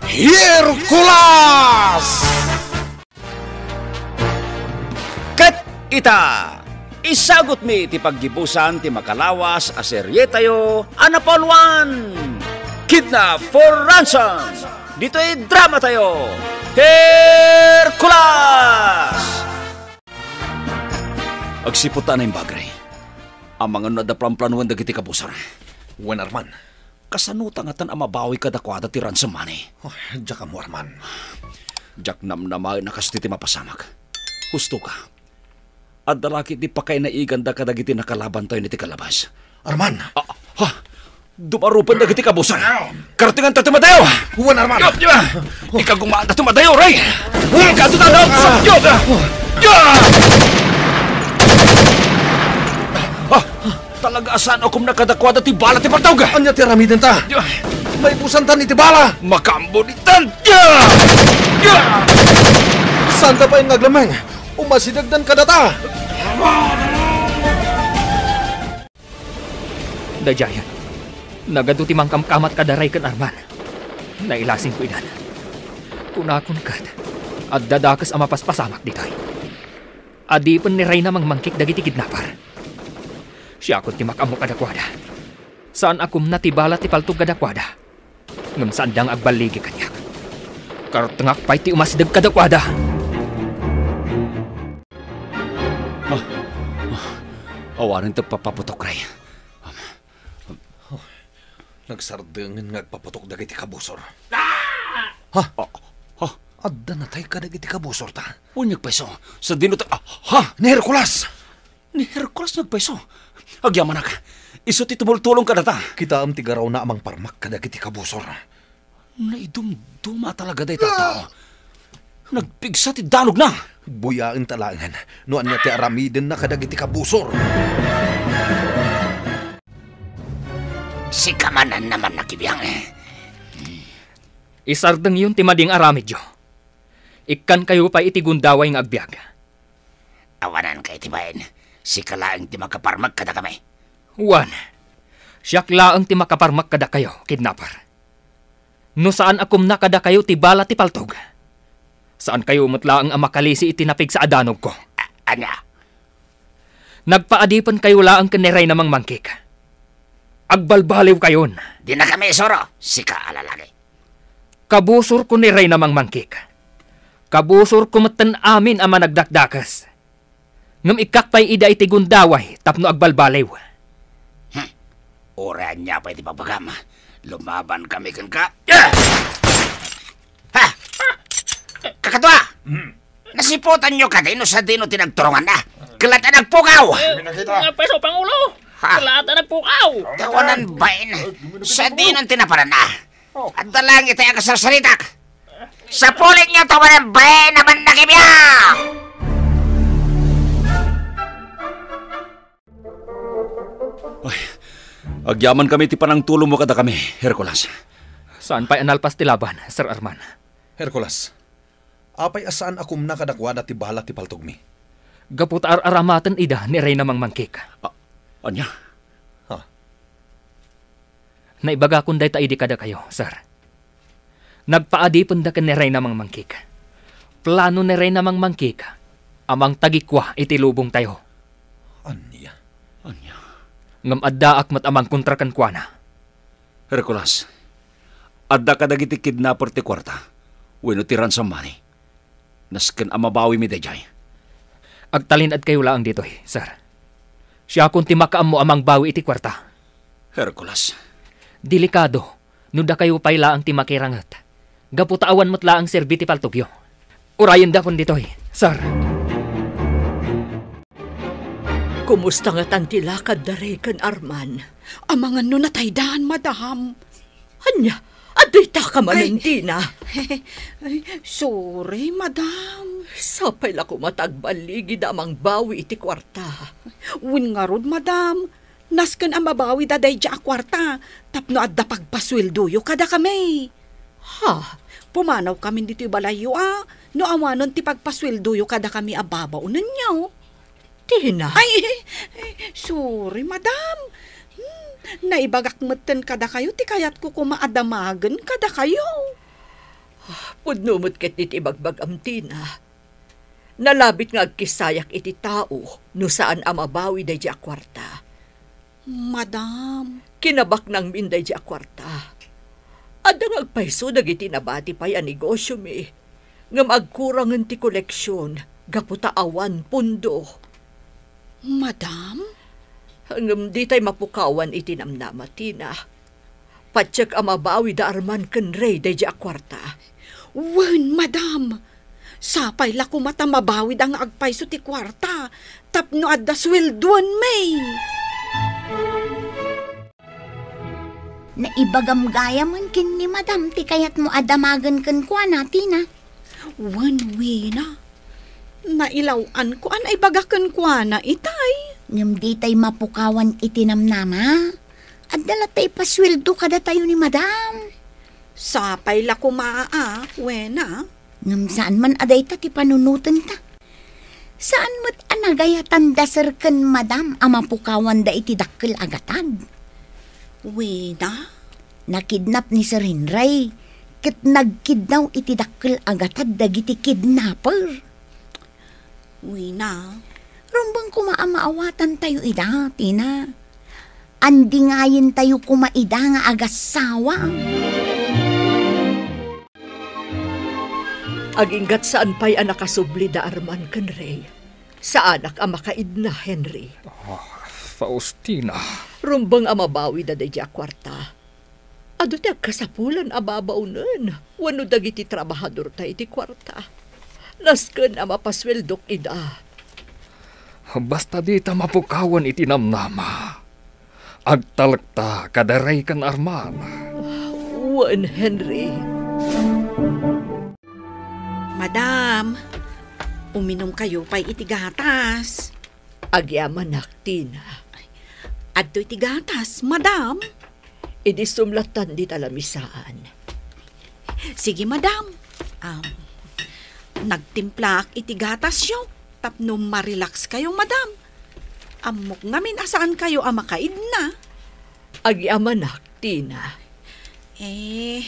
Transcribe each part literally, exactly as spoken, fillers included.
Hercules! Ket ita, isagutmi ti paggibusan ti makalawas a serietayo a napauluan, Kidnap for Ransom. Ditoy dramatayo, Hercules! Agsipud ta naimbag, Ray. Amangan no adda planplanoen dagiti kabusor. Wen, Arman. Kasano ta ngatan a mabawi kadakuada ti ransom money? Oh, diak ammo, Arman. Diak namnamaen a kastoy ti mapasamak. Husto ka. Adda la ketdi pakainaiganda kadagiti nakalabantayo iti kalabas. Arman! Ah, ha? Dumarupen dagiti kabusor. Kartinganta ti madayo! Wen, Arman! Yo, yo! Ikagumaanta ti madayo, Ray! Ikaduda na sa yo! Yo! Ah! Talaga a saan a kumna kadakuada ti bala ti paltog! Ania ti aramidenta? Yo! Maibusantan iti bala! Makaammo ditan! Yo! Yo! Saanta pay nga aglemmeng? Umasidegdan kadata! Daydiayen, nagadu ti mangkamkamat kada Ray ken Arman. Nailasingko idan. Kunakon ket, adda dakes a mapaspasamak ditoy. Adipen ni Reyna Mangmangkik dagiti kidnapper. Siakon ti makaammo kadakuada. Saan a kumna ti bala ti paltog kadakuada. Ngem saanda nga agballigi kaniak. Kartengak pay ti umasideg kadakuada. Ah, ah, awanen ti papaputok, Ray. Oh, nagsardengen nga agpaputok dagiti kabusor. Ha? Ah, ah. Adda natay kadagiti kabusorta? Wen, nagpayso. Sadino ta, ah, ha? Ni Hercules! Ni Hercules nagpayso. Agyamanak. Isu ti tumultulong kadata. Kitaem ti garawna a mangparmak kadagiti kabusor. Naidumduma talaga dayta a tao. Nagpigsa ti danogna. Buyaenta laengen no ania ti aramidenna kadagiti kabusor. Sika manen a mannakibiang. Isardengyon ti madi nga aramidyo. Ikkankayo pay iti gundaway nga agbiag. Awananka iti bain. Sika laeng ti makaparmek kadakami. Wen, siak laeng ti makaparmek kadakayo, kidnapper. No saan a kumna kadakayo ti bala ti paltog, saankayo met laeng a makalisi iti napigsa a danogko. A-, ania? Nagpaadipenkayo laeng ken ni Reyna Mangmangkik. Agbalbaliwkayon. Dinakami isuro, sika a lalaki. Kabusorko ni Reyna Mangmangkik. Kabusorko metten amin a managdakdakes. Ngem ikkak pay ida iti gundaway tapno agbalbaliw. Hmm. Uray ania pay ti babagam, lumabankami kenka. Ah! Ha! Kakaduak! Hmm. Nasiputanyo kadi no sadino ti nagturonganna? Ket la ta nagpukaw! Eh, Pinakita. Nga peso, Pangulo! Ha? Ket la ta nagpukaw! Tawanan bain. Sadino ti naparanna? Oh. Adda laeng itay a kasarsaritak. Sapulenyo tawanan bain a mannakibiang! Ay, agyamankami ti panangtulongmo kadakami, Hercules. Saan pay a nalpas ti laban, Sir Arman. Hercules, apay a saan a kumna kadakuada ti bala ti paltogmi? Gapu ta ar-aramaten ida ni Reyna Mangmangkik. A-, ania? Ha? Naibagakon dayta idi kadakayo, sir. Nagpaadipenda ken ni Reyna Mangmangkik. Plano ni Reyna Mangmangkik a mangtagikua iti lubongtayo. Ania? Ania? Ngem addaak met a mangkontra kenkuana. Hercules, adda kadagiti kidnapper ti kuarta wenno ti ransom money? Nasken a mabawimi daydiay. Agtalinaedkayo laeng ditoy, sir. Siakon ti makaammo a mangbawi iti kuarta. Hercules. Delikado no dakayo pay laeng ti makiranget, gapu ta awan met laeng serbi ti paltogyo. Urayendakon ditoy, sir. Kumusta ngatan ti lakad da Rey ken Arman? Amangan no nataydan, madam. Ania, adda itaka manen, Ay. Dina? Ay, sorry, madam. Sapay la koma ta agballigida a mangbawi iti kuarta. Wen ngarud, madam, nasken a mabawida daydiay a kuarta tapno adda pagpasueldoyo kadakami. Ha? Pumanawkamin ditoy balayyo a no awanon ti pagpasueldoyo kadakami a babaonenyo. Tina. Ay, ay, sorry, madam. Hmm, naibagak metten kadakayo ti kayatko koma a damagen kadakayo. Pudno met ket diti ibagbagam, Tina. Nalabit nga agkissayak iti tao no saan a mabawi daydi a kuarta. Madam. Kinabaknangmin daydi a kuarta. Adda nga agpayso dagiti nabati pay a negosyomi, ngem agkurangen ti koleksion gapu ta awan pondo. Madam? Ngem ditay mapukawan iti namnama, Tina. Patiek a mabawi da Arman ken Ray daydi a kuarta. Wen, madam! Sapay la koma ta mabawida nga agpayso ti kuarta tapno adda sueldoenmi. Naibagam gayamen ken ni madam ti kayatmo a damagen kenkuana, Tina. Wen, Wina. Nailaw-anko a naibaga kenkuana itay. Ngem ditay mapukawan iti namnama. Adda latta ipasueldo kadatayo ni madam. Sapay la koma a, Wena. Ngem saan man a dayta ti panunotenta. Saan met a nagayatanda sir ken madam a mapukawanda iti dakkel a gatad. Wena? Nakidnap ni Sir Henry, ket nagkidnaw iti dakkel a gatad dagiti kidnapper. Wina. Rumbeng koma a maawatantayo ida, Tina. Andingayentayo koma ida nga agassawa. Aginggat saan pay a nakasubli da Arman ken Ray. Saanak a makaidna, Henry. Ah, Faustina. Rumbeng a mabawi da daydi a kuarta. Adu ti agkasapulan a babaonen wenno dagiti trabahadorta iti kuarta. Nasken a mapasueldok ida. Basta dita mapukawan iti namnama. Agtalekta kada Ray ken Arman. Wen, Henry. Madam, uminumkayo pay iti gatas. Agyamanak, Tina. Adtoy ti gatas, madam. Idi sumlatan dita lamisaan. Sige, madam. Um, nagtimplaak iti gatasyo tapno ma-relax kayo, madam. Ammok ngamin a saan kayo a makaidna. Agyamanak, Tina. Eh,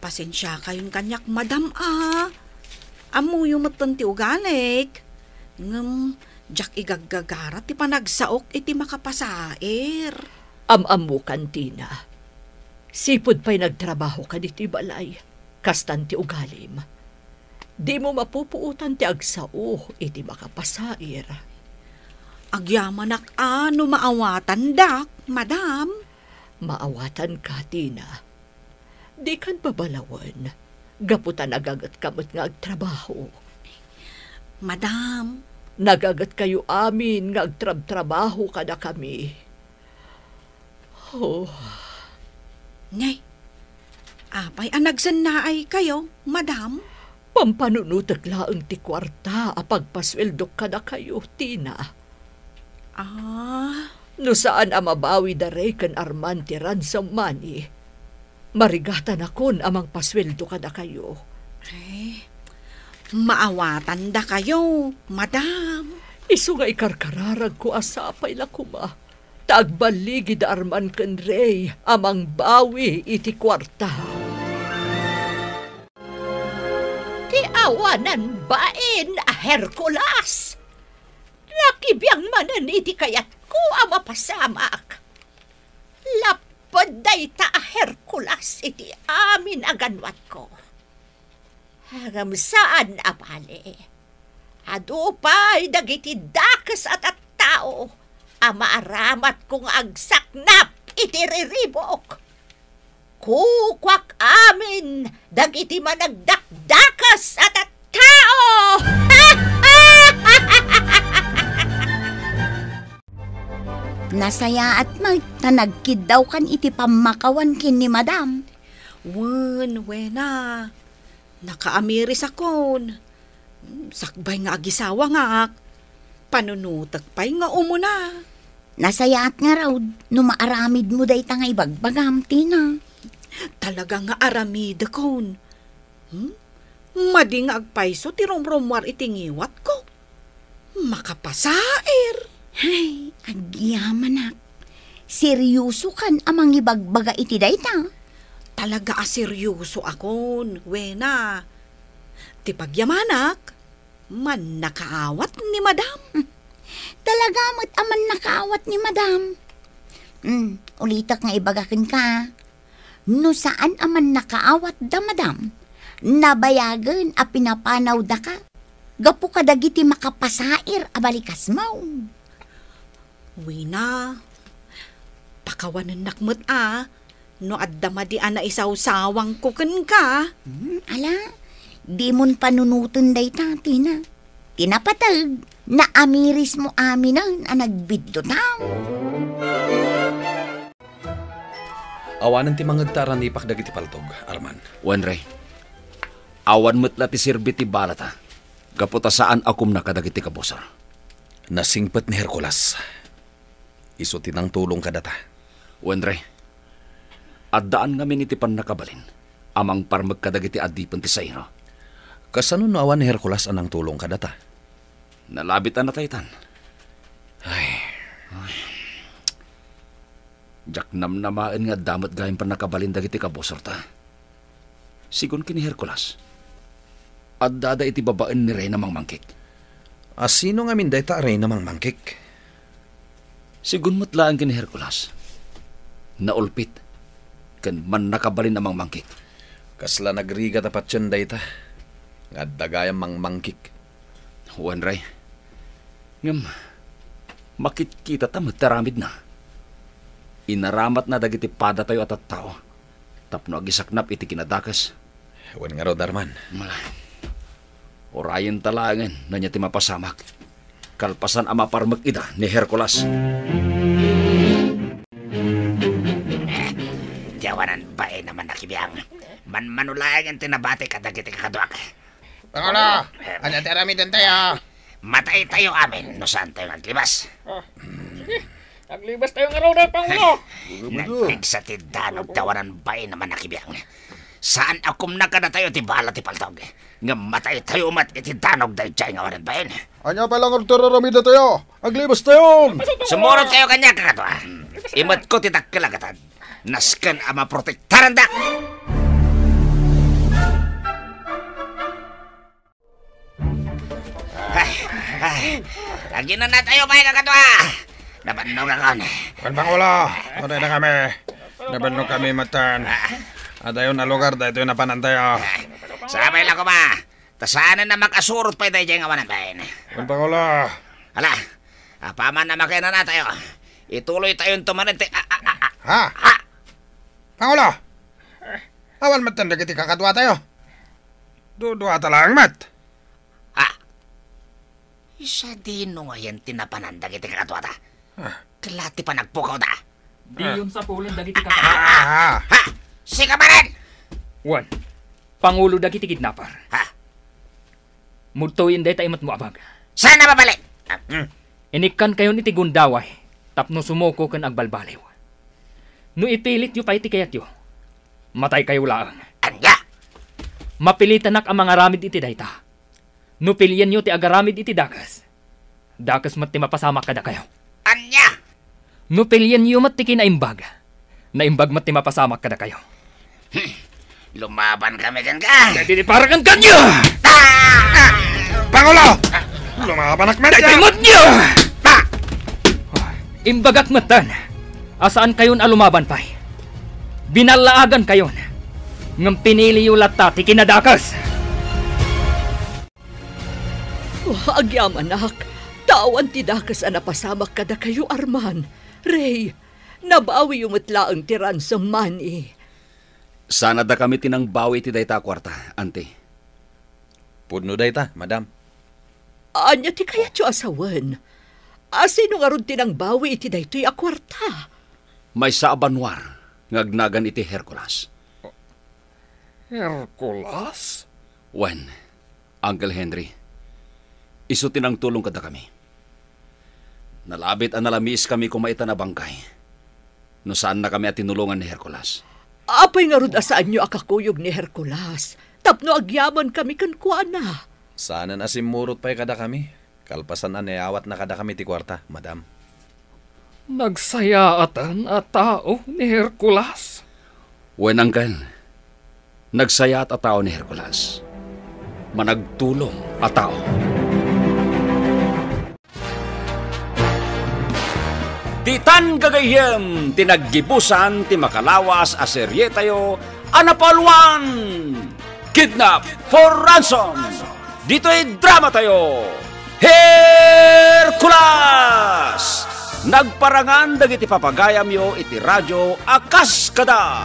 pasensiakayon kaniak, madam, a. Ammoyo metten ti ugalik. Ngem, diak igaggagara ti panagsaok iti makapasair. Am-ammokan, Tina. Sipud pay nagtrabahoka ditoy balay, kastan ti ugalim. Dimo mapupuotan ti agsao iti makapasair. Agyamanak a no maawatandak, madam. Maawatanka, Tina. Dikan babalawen, gapu ta nagagetka met nga agtrabaho. Madam. Nagagetkayo amin nga agtrabtrabaho kadakami. Oh. Ngay, apay a nagsennaay kayo, madam? Pampanunotek laeng ti kuarta a pagpasueldok kadakayo, Tina. Ah. No saan a mabawi da Ray ken Arman ti ransom money, marigatanakon a mangpasueldo kadakayo. Ay, maawatandakayo, madam. Isu nga ikarkararagko a sapay la koma ta agballigi da Arman ken Ray a mangbawi iti kuarta. Ti awanan bain a Hercules! Nakibiang manen iti kayatko a mapasamak. Lapped dayta a Hercules iti amin a ganwatko. Ngem saan a bale. Adu pay dagiti dakes a tattao a maaramatko nga agsaknap iti riribuk. Kukuak amin dagiti managdakdakes a tattao! Nasayaat met ta nagkiddawkan iti pammakawan ken ni Madam. Wen, Wena. Nakaamirisakon. Sakbay nga agisawangak, panunotek pay nga umuna. Nasayaat ngarud no maaramidmo dayta nga ibagbagam, Tina. Talaga nga aramidekon. Hmm? Madi nga agpayso ti rumrummuar iti ngiwatko. Makapasair. Hay, agyamanak. Seriosokan a mangibagbaga iti dayta? Talaga a seriosoakon, Wena. Ti pagyamanak, mannakaawat ni Madam. Talaga met a mannakaawat ni Madam. Hmm, ulitek nga ibaga kenka. No saan a mannakaawat da Madam, nabayagen a pinapanawdaka gapu kadagiti makapasair a balikasmo. Wena, pakawanennak met a no adda madi a naisawsawangko kenka. Hmm, ala, dimon panunoten dayta, Tina. Ti napateg, naamirismo aminen a nagbiddutam. Awanen ti mangngegta a ranipak dagiti paltog, Arman. Wen, Rey. Awan met la ti serbi ti balata, gapu ta saan a kumna kadagiti kabusor. Nasingpet ni Hercules. Isu ti nangtulong kadata. Wen, Rey. Addaan ngamin iti pannakabalin a mangparmek kadagiti adipen ti Zairo. Kasano no awan ni Hercules a nangtulong kadata? Nalabit a nataytan. Ay. Ay. Diak namnamaen nga adda met gayam pannakabalin dagiti kabusorta. Sigun ken ni Hercules, addada iti babaen ni Reyna Mangmangkik. A sino ngamin dayta a Reyna Mangmangkik? Sigun met laeng ken ni Hercules, naulpit ken mannakabalin a mangmangkik. Kasla nagrigat a patien dayta nga adda gayam mangmangkik. Wen, Rey. Ngem, makitkitata met ti aramidna. Inaramatna dagiti padatayo a tattao tapno agisaknap iti kinadakes. Wen ngarud, Arman. Mala. Urayenta laengen no ania ti mapasamak, kalpasan a maparmek ida ni Hercules. Ti awanan bain a mannakibiang. Manmano laengen ti nabati kadagiti kakaduak. Pangulo, ania ti aramidentayo? Mataytayo amin no saantayo nga aglibas. Ah, sige. Aglibastayo ngarud, Pangulo. Nagpigsa ti danog ti awanan bain a mannakibiang. Saan a kumna kadatayo ti bala ti paltog, ngem mataytayo met iti danog daydiay nga awanan bain. Ania pay la ngarud ti ar-aramidentayo? Aglibastayon! Sumurotkayo kaniak, kakadua. Imetko ti dakkel a gatad. Nasken a maprotektarandak. Ay, ay. Aginanatayo pay, kakadua. Nabannogakon. Wen, Pangulo, uray da kami. Nabannogkami metten. Adayon a lugar daytoy napanantayo. Sapay la koma. Ta saanen a makasurot pay daydiay nga awanan bain. Wen, Pangulo. Ala, apaman a makiananatayo, ituloytayonto manen ti, a, a, a, a. Ha? Ha? Pangulo! Awan metten dagiti kakaduatayo. Duduata laeng met. Ha? Sadino ngayen ti napanan dagiti kakaduata? Ah. Kla ti panagpukawda. Diyon sapulen dagiti kakaduata. Ah. Ha? Sika manen! Wen, Pangulo dagiti kidnapper. Ha? Mudtoyen dayta imetmo a bag. Saan a mabalin? Ah, hmm. Inikkankayon iti gundaway tapno sumuko ken agbalbaliw. No ipilityo pay ti kayatyo, mataykayo laeng. Ania? Mapilitanak a mangaramid iti dayta. No pilienyo ti agaramid iti dakes, dakes met ti mapasamak kadakayo. Ania? No pilienyo met ti kinaimbag, naimbag met ti mapasamak kadakayo. Hmm. Lumaban kami kenka. Daydi ti para kenka, ania? Ah! Pangulo! Lumabanak met, daydi ania? Met, ania? Ah! Imbagak metten a saankayon a lumaban pay. Binallaagankayon, ngem piniliyo latta ti kinadakes. Oh, agyamanak, ta awan ti dakes a napasamak kadakayo, Arman. Rey, nabawiyo met laeng ti ransom money. Saan a dakami ti nangbawi iti dayta a kuarta, Auntie? Pudno dayta, Madam. Ania ti kayatyo a sawen? A sino ngarud ti nangbawi iti daytoy a kuarta? Maysa a banua nga agnagan iti Hercules. Hercules? Wen, Uncle Henry, isu ti nangtulong kadakami. Nalabit a nalamiiskami koma ita a bangkay no saannakami a tinulongan ni Hercules. Apay ngarud a saanyo a kakuyog ni Hercules tapno agyamankami kenkuana? Saanen a simmurot pay kadakami, kalpasan a nayawatna kadakami ti kuarta, Madam. Nagsayaatan a tao ni Hercules. Wen, Uncle, nagsayaat a tao ni Hercules. Managtulong a tao. Ditan gagayyem ti naggibusan ti makalawas a serietayo a napalwan, Kidnap for Ransom. Ditoy dramatayo, Hercules! Nagparangan dagiti papagayamyo iti radio a kas kada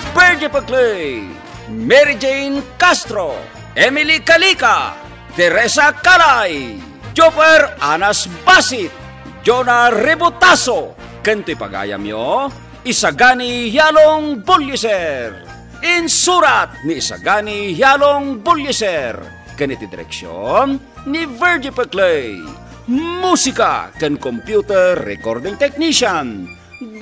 Virgie Peclay, Mary Jane Castro, Emily Calica, Teresa Calay, Joper Anas Basit, Jonah Rebotaso, ken toy pagayamyo, Isagani Yalong Bulyeser. Insurat ni Isagani Yalong Bulyeser ken iti direksion ni Virgie Peclay. Musika ken computer recording technician,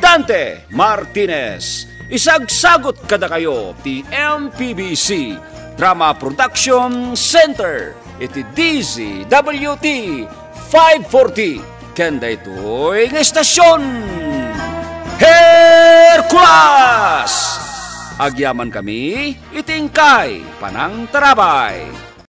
Dante Martinez. Isagsagut kadakayo ti M P B C Drama Production Center iti D Z W T five forty ken daytoy nga estasion. Hercules! Agyaman kami iti inkay panangtarabay.